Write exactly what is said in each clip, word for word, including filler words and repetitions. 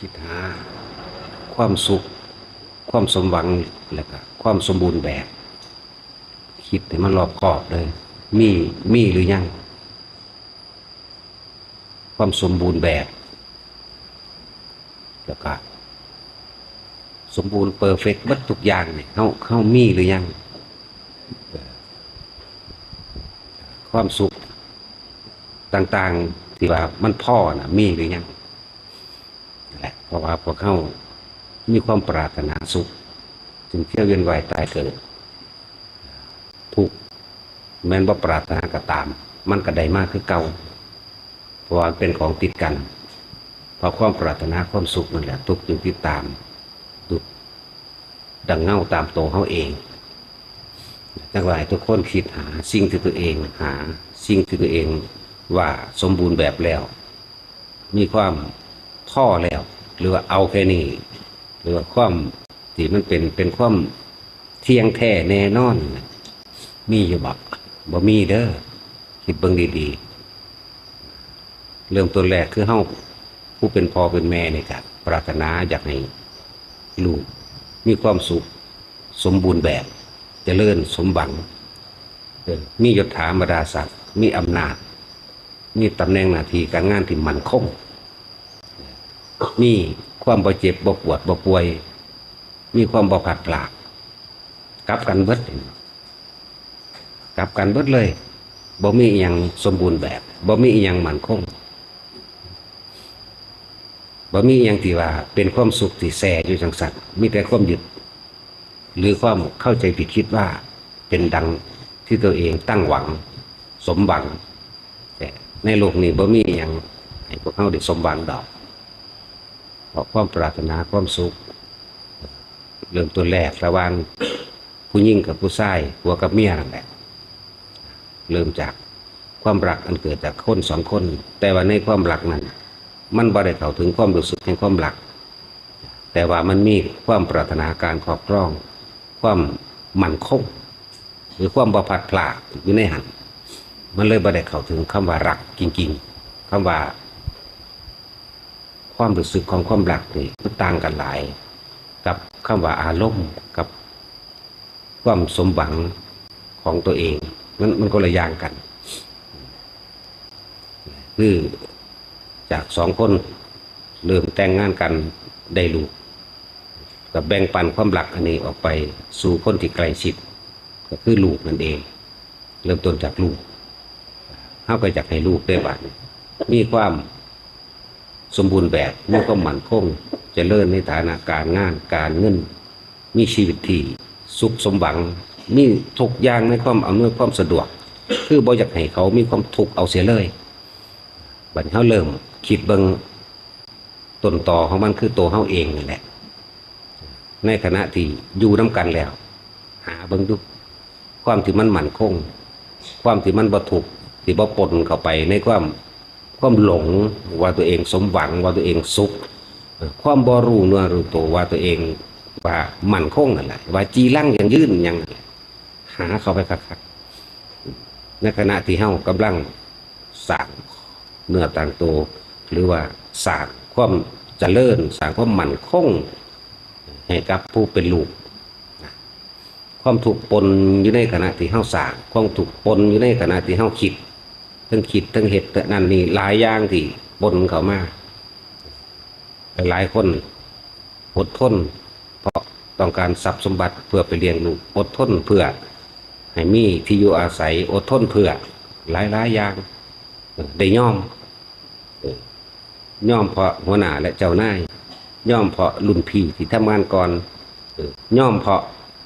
คิดหาความสุข ความสมหวัง และก็ความสมบูรณ์แบบ คิดให้มันรอบคอบเลย มี มีหรือยัง ความสมบูรณ์แบบ แล้วก็สมบูรณ์ perfect เบิดทุกอย่างนี่ เฮา เฮามีหรือยัง เอ่อ ความสุขต่างๆ ที่ว่ามันพอน่ะ มีหรือยัง นั่นแหละ เพราะว่าพวกเฮามีความปรารถนาสุข จึงเที่ยวเวียนว่ายตายเกิด ทุกข์ แม้นบ่ปรารถนาก็ตาม มันก็ได้มาคือเก่า เพราะว่ามันเป็นของติดกัน เพราะความปรารถนาความสุขนั่นแหละ ทุกข์จึงติดตาม ทุกข์ดังเงาตามตัวเฮาเอง จั่งว่าให้ทุกคนคิดหาสิ่งที่ตัวเองหา สิ่งที่ตัวเองว่าสมบูรณ์แบบแล้ว มีความพอแล้ว หรือว่าเอาแค่นี้ หรือว่าความที่มันเป็น เป็นความเที่ยงแท้แน่นอน มีอยู่บ่ บ่มีเด้อ คิดเบิ่งดีๆ เริ่มต้นแรกคือเฮาผู้เป็นพ่อเป็นแม่นี่ก็ปรารถนาอยากให้ลูกมีความสุข สมบูรณ์แบบ เจริญสมหวัง เออ มียศถาบรรดาศักดิ์ มีอำนาจ มีตำแหน่งหน้าที่การงานที่มั่นคง มีความบ่เจ็บบ่ปวดบ่ป่วย มีความบ่พลัดพราก กลับกันเบิด กลับกันเบิดเลย บ่มีอิหยังสมบูรณ์แบบ บ่มีอิหยังมั่นคง บ่มีอิหยังที่ว่าเป็นความสุขที่แซ่อยู่จั่งซั้น มีแต่ความยึด หรือความเข้าใจผิดคิดว่าเป็นดังที่ตัวเองตั้งหวัง สมหวัง แต่ในโลกนี้บ่มีอิหยังให้พวกเฮาได้สมหวังดอก เพราะความปรารถนาความสุข เริ่มต้นแรกระหว่างผู้หญิงกับผู้ชาย ผัวกับเมียนั่นแหละ เริ่มจากความรักอันเกิดจากคนสองคน แต่ว่าในความรักนั้น มันบ่ได้เข้าถึงความรู้สึกแห่งความรัก แต่ว่ามันมีความปรารถนาการครอบครอง ความมั่นคง หรือความบ่พลัดพรากอยู่ในหั้น มันเลยบ่ได้เข้าถึงคำว่ารักจริงๆ คำว่าความรู้สึกของความรักนี่มันต่างกันหลาย กับคำว่าอารมณ์ กับความสมหวังของตัวเอง มัน มันคนละอย่างกัน คือจากสองคนเริ่มแต่งงานกันได้ลูก ก็แบ่งปันความรักอันนี้ออกไปสู่คนที่ใกล้ชิด ก็คือลูกนั่นเอง เริ่มต้นจากลูก เฮาก็อยากให้ลูกได้บัดนี้มีความสมบูรณ์แบบ มีความมั่นคง เจริญในฐานะการงาน การเงิน มีชีวิตที่สุขสมหวัง มีทุกอย่างในความอำนวยความสะดวก คือบ่อยากให้เขามีความทุกข์เอาเสียเลย บัดนี้เฮาเริ่มคิดเบิ่งต้นตอของมันคือตัวเฮาเองนั่นแหละ ในขณะที่อยู่นำกันแล้ว หาเบิ่งดู ความที่มันมั่นคง ความที่มันบ่ทุกข์ ที่บ่ปนเข้าไปในความ ความหลงว่าตัวเองสมหวัง ว่าตัวเองสุข เอ่อ ความบ่รู้เนื้อรู้ตัวว่าตัวเองว่ามั่นคงนั่นแหละ ว่าจีรังยั่งยืนหยังนั่นแหละ หาเข้าไปคักๆ ในขณะที่เฮากำลังสร้างเนื้อตางตัว หรือว่าสร้างความเจริญ สร้างความมั่นคงให้กับผู้เป็นลูก ความทุกข์ปนอยู่ในขณะที่เฮาสร้าง ความทุกข์ปนอยู่ในขณะที่เฮาคิด ทั้งคิดทั้งเฮ็ดทั้งนั่นนี่หลายอย่างที่ปนเข้ามา หลายๆคนอดทน เพราะต้องการทรัพย์สมบัติเพื่อไปเลี้ยงลูก อดทนเพื่อให้มีที่อยู่อาศัย อดทนเพื่อหลายๆอย่าง เออ ได้ยอม เออ ยอมเพราะหัวหน้าและเจ้านาย ยอมเพราะรุ่นพี่ที่ทำงานก่อน เออ ยอมเพราะ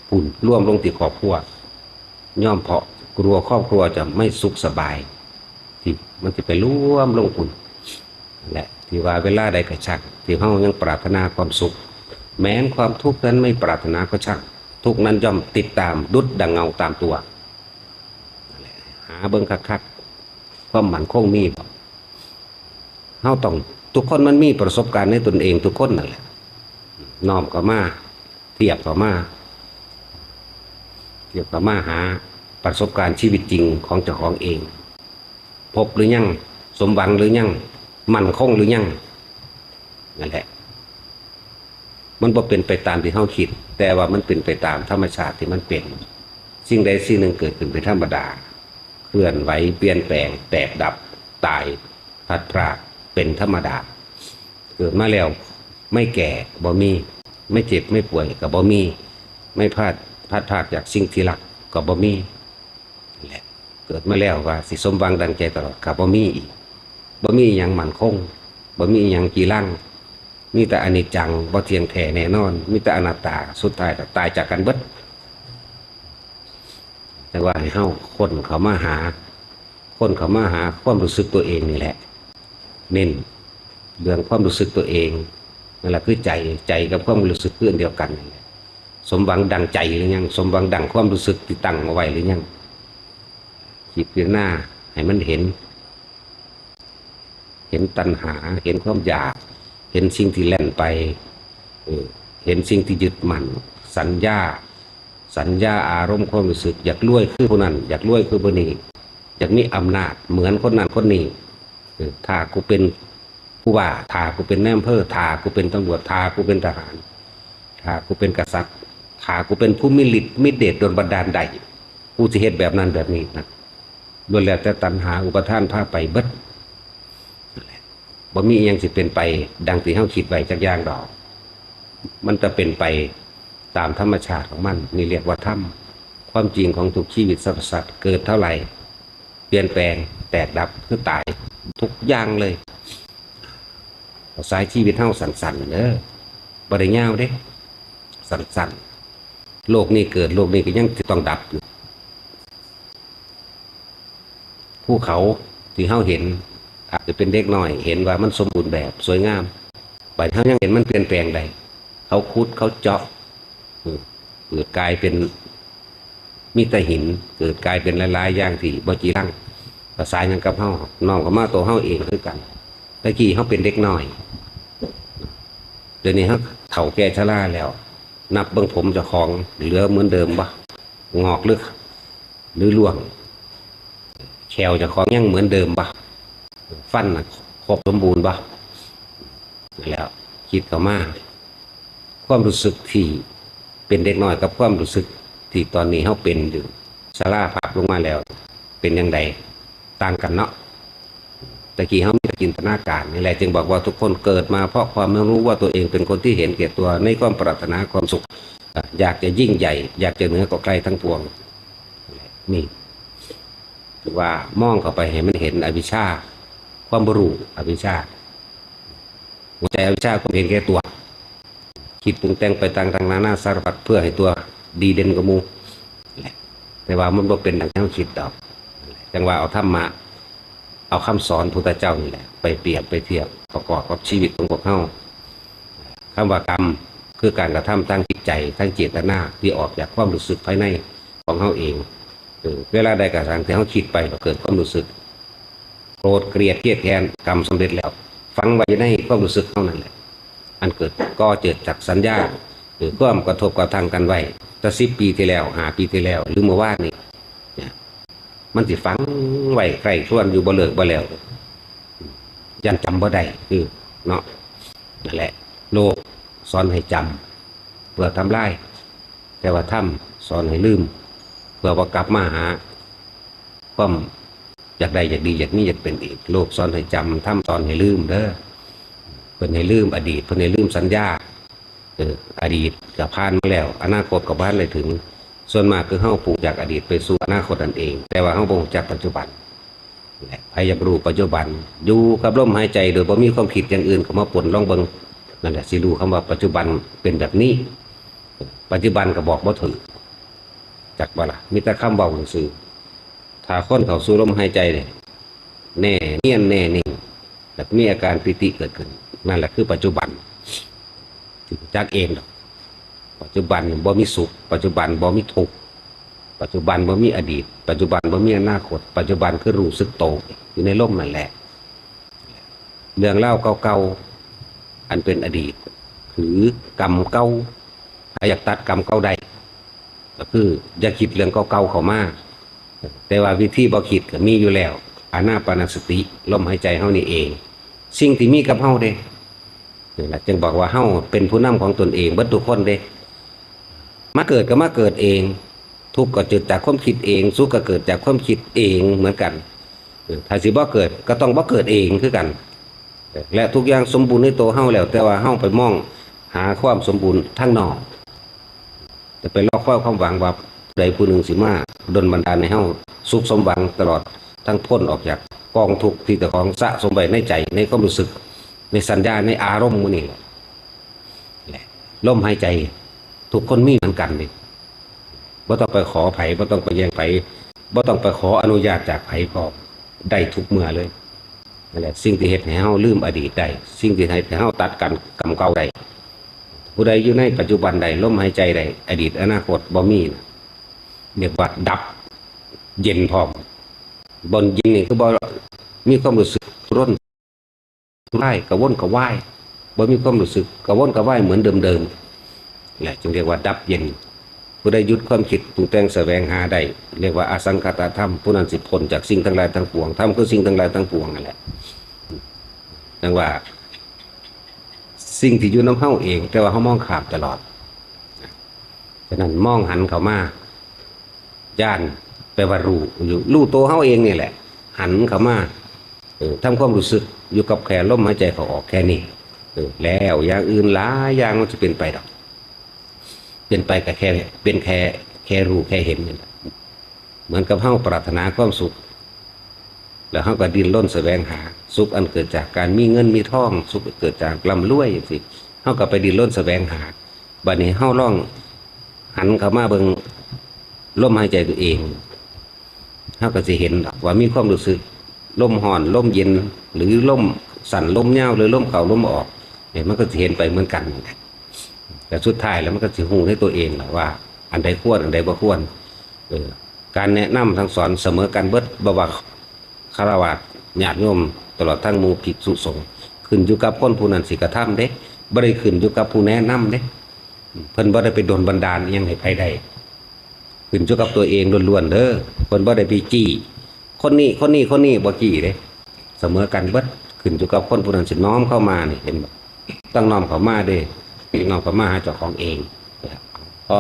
ผู้ร่วมลงที่ครอบครัว ยอมเพราะกลัวครอบครัวจะไม่สุขสบาย ที่มันจะไปรวมลงพุ้น และที่ว่าเวลาใดก็ช่าง ที่เฮายังปรารถนาความสุข แม้นความทุกข์นั้นไม่ปรารถนาก็ช่าง ทุกข์นั้นย่อมติดตามดุจดังเงาตามตัว นั่นแหละ หาเบิ่งคักๆ ความมั่นคงมีบ่ เฮาต้อง ทุกคนมันมีประสบการณ์ในตนเองทุกคนนั่นแหละ น้อมเข้ามา เทียบเข้ามา เทียบเข้ามาหาประสบการณ์ชีวิตจริงของเจ้าของเอง พบหรือยัง สมหวังหรือยัง มั่นคงหรือยัง นั่นแหละ มันบ่เป็นไปตามที่เฮาคิด แต่ว่ามันเป็นไปตามธรรมชาติที่มันเป็น สิ่งใดสิ่งหนึ่งเกิดขึ้นเป็นธรรมดา เคลื่อนไหว เปลี่ยนแปลง แตกดับ ตาย พลัดพราก เป็นธรรมดา เกิดมาแล้วไม่แก่ บ่มี ไม่เจ็บไม่ป่วยก็บ่มี ไม่พลาด พลัดพรากจากสิ่งที่รักก็บ่มี นั่นแหละ เกิดมาแล้วว่าสิสมหวังดังใจตลอดก็บ่มีอีก บ่มีอิหยังมั่นคง บ่มีอิหยังจีรัง มีแต่อนิจจัง บ่เที่ยงแท้แน่นอน มีแต่อนัตตา สุดท้ายก็ตายจากกันเบิด แต่ว่าให้เฮาค้นเข้ามาหา ค้นเข้ามาหาความรู้สึกตัวเองนี่แหละ เน้นเรื่องความรู้สึกตัวเอง นั่นแหละคือใจ ใจกับความรู้สึกคืออันเดียวกันนั่นแหละ สมหวังดังใจหรือยัง สมหวังดังความรู้สึกที่ตั้งเอาไว้หรือยัง คิดพิจารณาให้มันเห็น เห็นตัณหา เห็นความอยาก เห็นสิ่งที่แล่นไป เออ เห็นสิ่งที่ยึดมั่น สัญญา สัญญา อารมณ์ ความรู้สึก อยากรวยคือผู้นั้น อยากรวยคือผู้นี้ อยากมีอำนาจเหมือนคนนั้นคนนี้ เออ ถ้ากูเป็นผู้ว่า ถ้ากูเป็นนายอำเภอ ถ้ากูเป็นตำรวจ ถ้ากูเป็นทหาร ถ้ากูเป็นกษัตริย์ ถ้ากูเป็นผู้มีฤทธิ์มีเดชดลบันดาลได้ กูสิเฮ็ดแบบนั้นแบบนี้นะ ล้วนแล้วแต่ตัณหาอุปาทานพาไปเบิด นั่นแหละ บ่มีอิหยังสิเป็นไปดังที่เฮาคิดไว้จักอย่างดอก มันจะเป็นไปตามธรรมชาติของมัน นี่เรียกว่าธรรม ความจริงของทุกชีวิตสรรพสัตว์ เกิดเท่าไหร่ เปลี่ยนแปลง แตกดับ คือตาย ทุกอย่างเลย สายชีวิตเฮาสั้นๆเด้อ บ่ได้ยาวเด้ สั้นๆ โลกนี้เกิด โลกนี้ก็ยังสิต้องดับอยู่ ภูเขาที่เฮาเห็น อาจจะเป็นเด็กน้อย เห็นว่ามันสมบูรณ์แบบ สวยงาม บัดเฮายังเห็นมันเปลี่ยนแปลงได้ เขาขุด เขาเจาะ อืม เกิดกลายเป็น มีแต่หิน เกิดกลายเป็นหลายๆอย่างที่บ่จีรัง ภาษาหยังกับเฮา น้อมเข้ามาตัวเฮาเองคือกัน แต่กี้เฮาเป็นเด็กน้อย เดี๋ยวนี้เฮาเฒ่าแก่ชราแล้ว นับเบิ่งผมเจ้าของเหลือเหมือนเดิมบ่ งอกหรือ หรือร่วง แข้วเจ้าของยังเหมือนเดิมบ่ ฟันน่ะครบสมบูรณ์บ่ นั่นแหล้ว คิดเข้ามา ความรู้สึกที่เป็นเด็กน้อยกับความรู้สึกที่ตอนนี้เฮาเป็นอยู่ ชราภาพลงมาแล้ว เป็นจั่งใด ต่างกันเนาะ แต่กี้เฮามีแต่จินตนาการนี่แหละ จึงบอกว่าทุกคนเกิดมาเพราะความไม่รู้ว่าตัวเองเป็นคนที่เห็นแก่ตัวในความปรารถนาความสุข อ่ะ อยากจะยิ่งใหญ่ อยากจะเหนือกว่าใครทั้งปวง นี่ ถือว่ามองเข้าไปให้มันเห็นอวิชชา ความบ่รู้ อวิชชา หัวใจอวิชชา ความเห็นแก่ตัว คิดปรุงแต่งไปต่างๆนานาสารพัดเพื่อให้ตัวดีเด่นกว่าหมู่ แต่ว่ามันบ่เป็นดังที่เฮาคิดดอก จั่งว่าเอาธรรมะ เอาคำสอนพุทธเจ้านี่แหละ ไปเปรียบไปเทียบประกอบกับชีวิตของพวกเฮา คำว่ากรรมคือการกระทำทางจิตใจ ทางเจตนาที่ออกจากความรู้สึกภายในของเฮาเอง เออ เวลาใดก็ตามที่เฮาคิดไปก็เกิดความรู้สึก โกรธเกลียดเครียดแค้น กรรมสำเร็จแล้ว ฝังไว้อยู่ในความรู้สึกเฮานั่นแหละ อันเกิดก่อเกิดจากสัญญา หรือความกระทบกระทั่งกันไว้ แต่สิบปีที่แล้ว ห้าปีที่แล้ว หรือเมื่อวานนี้ เนี่ย มันสิฝังไว้ใคร่ครวญอยู่บ่เลิกบ่แล้ว ย่านจำบ่ได้ คือ เนาะ นั่นแหละ โลกสอนให้จำ เพื่อทำลาย แต่ว่าธรรมสอนให้ลืม เพื่อว่ากลับมาหา ความอยากได้อยากดีอยากมีอยากเป็นอีก โลกสอนให้จำ ธรรมสอนให้ลืมเด้อ เพิ่นให้ลืมอดีต เพิ่นให้ลืมสัญญา เออ อดีตก็ผ่านมาแล้ว อนาคตก็บ่ทันได้ถึง ส่วนมากคือเฮาปรุงจากอดีตไปสู่อนาคตนั่นเอง แต่ว่าเฮาบ่รู้จักปัจจุบัน และไผอยากรู้ปัจจุบัน อยู่กับลมหายใจโดยบ่มีความคิดอย่างอื่นเข้ามาปน ลองเบิ่ง นั่นแหละสิรู้คำว่าปัจจุบันเป็นแบบนี้ ปัจจุบันก็บอกบ่ถูก จักบ่ล่ะ มีแต่คำเว้าซื่อๆ ถ้าคนเข้าสู่ลมหายใจเนี่ย แน่เนียนแน่นิ่ง แล้วมีอาการปีติเกิดขึ้น นั่นแหละคือปัจจุบัน จักเองดอก ปัจจุบันบ่มีสุข ปัจจุบันบ่มีทุกข์ ปัจจุบันบ่มีอดีต ปัจจุบันบ่มีอนาคต ปัจจุบันคือรู้สึกโต อยู่ในลมนั่นแหละ เรื่องราวเก่าๆ อันเป็นอดีต หรือกรรมเก่า ถ้าอยากตัดกรรมเก่าได้ ก็คืออย่าคิดเรื่องเก่าๆเข้ามา แต่ว่าวิธีบ่คิดก็มีอยู่แล้ว อานาปานสติ ลมหายใจเฮานี่เอง สิ่งที่มีกับเฮาเด้ นี่แหละจึงบอกว่าเฮาเป็นผู้นำของตนเองเบิดทุกคนเด้ มาเกิดก็มาเกิดเอง ทุกข์ก็เกิดจากความคิดเอง สุขก็เกิดจากความคิดเองเหมือนกัน เออ ถ้าสิบ่เกิดก็ต้องบ่เกิดเองคือกัน เออ และทุกอย่างสมบูรณ์ในตัวเฮาแล้ว แต่ว่าเฮาไปมองหาความสมบูรณ์ทางนอก จะไปรอคอยความหวังว่าผู้ใดผู้หนึ่งสิมาดลบันดาลให้เฮาสุขสมหวังตลอด ทั้งพ้นออกจากกองทุกข์ที่เจ้าของสะสมไว้ในใจ ในความรู้สึก ในสัญญา ในอารมณ์หมู่นี้แหละ ลมหายใจทุกคนมีเหมือนกันนี่ บ่ต้องไปขอไผ บ่ต้องไปแย่งไผ บ่ต้องไปขออนุญาตจากไผพร้อม ได้ทุกเมื่อเลย นั่นแหละสิ่งที่เฮ็ดให้เฮาลืมอดีตได้ สิ่งที่เฮ็ดให้เฮาตัดกันกรรมเก่าได้ ผู้ใดอยู่ในปัจจุบันได้ ลมหายใจได้ อดีตอนาคตบ่มีนะ เรียกว่าดับเย็นพร้อม บ่เย็นนี่คือบ่มีความรู้สึกทุรนทุราย กระวนกระวาย บ่มีความรู้สึกกระวนกระวายเหมือนเดิมๆ แหละจึงเรียกว่าดับเย็น ผู้ใดหยุดความคิดปรุงแต่งแสวงหาได้ เรียกว่าอสังขตธรรม ผู้นั้นสิพ้นจากสิ่งทั้งหลายทั้งปวง ธรรมคือสิ่งทั้งหลายทั้งปวงนั่นแหละ ดังว่า สิ่งที่อยู่นำเฮาเอง แต่ว่าเฮามองข้ามตลอด ฉะนั้นมองหันเข้ามา ญาณแปลว่ารู้อยู่ รู้ตัวเฮาเองนี่แหละ หันเข้ามา เออ ทำความรู้สึกอยู่กับแค่ลมหายใจเข้าออกแค่นี้ เออ แล้วอย่างอื่นหลายอย่างมันจะเป็นไปดอก เป็นไปก็แค่ เป็นแค่ แค่รู้แค่เห็นนี่แหละ เหมือนกับเฮาปรารถนาความสุข แล้วเฮาก็ดิ้นรนแสวงหา สุขอันเกิดจากการมีเงินมีทอง สุขเกิดจากร่ำรวยจังซี้ เฮาก็ไปดิ้นรนแสวงหา บัดนี้เฮาลองหันเข้ามาเบิ่งลมหายใจตัวเอง เฮาก็สิเห็นดอกว่ามีความรู้สึก ลมร้อน ลมเย็น หรือลมสั้น ลมยาว หรือลมเข้า ลมออก เนี่ย มันก็สิเห็นไปเหมือนกัน แต่สุดท้ายแล้วมันก็สิรู้ในตัวเองแหละว่า อันใดควร อันใดบ่ควร เออ การแนะนำสั่งสอนเสมอกันเบิด บ่ว่าฆราวาส ญาติโยม ตลอดทั้งหมู่ภิกษุสงฆ์ ขึ้นอยู่กับคนผู้นั้นสิกระทำเด้ บ่ได้ขึ้นอยู่กับผู้แนะนำเด้ เพิ่นบ่ได้ไปดลบันดาลอิหยังให้ไผได้ ขึ้นอยู่กับตัวเองล้วนๆเด้อ เพิ่นบ่ได้ไปจี้ คนนี้ คนนี้ คนนี้ บ่จี้เด้ เสมอกันเบิด ขึ้นอยู่กับคนผู้นั้นสิน้อมเข้ามานี่ เห็นบ่ ต้องน้อมเข้ามาเด้ น้อมเข้ามาหาเจ้าของเอง พอ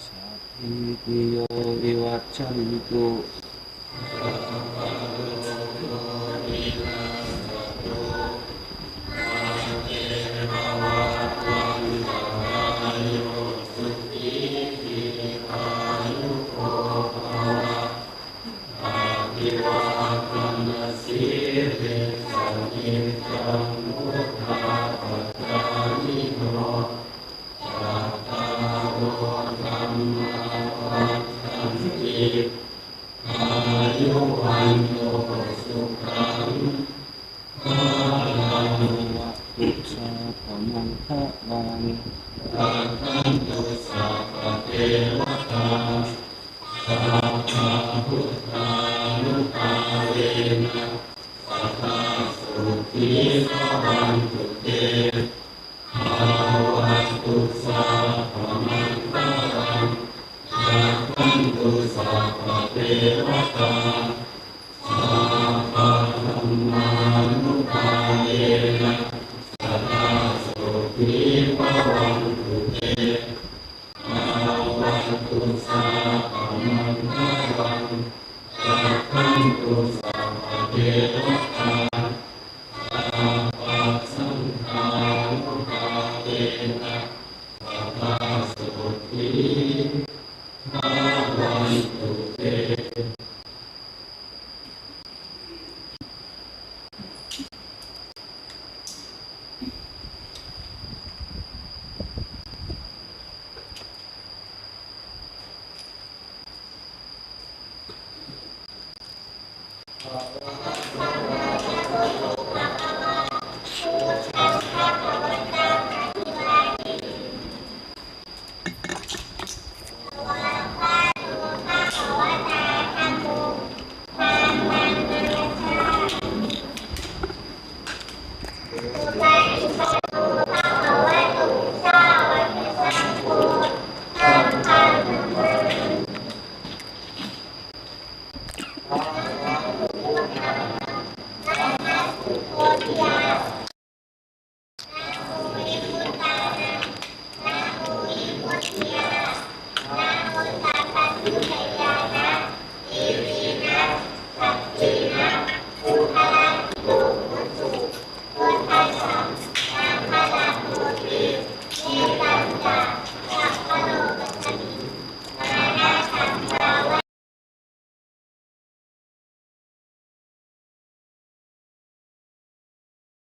สัพพีติโยวิวัชชันตุ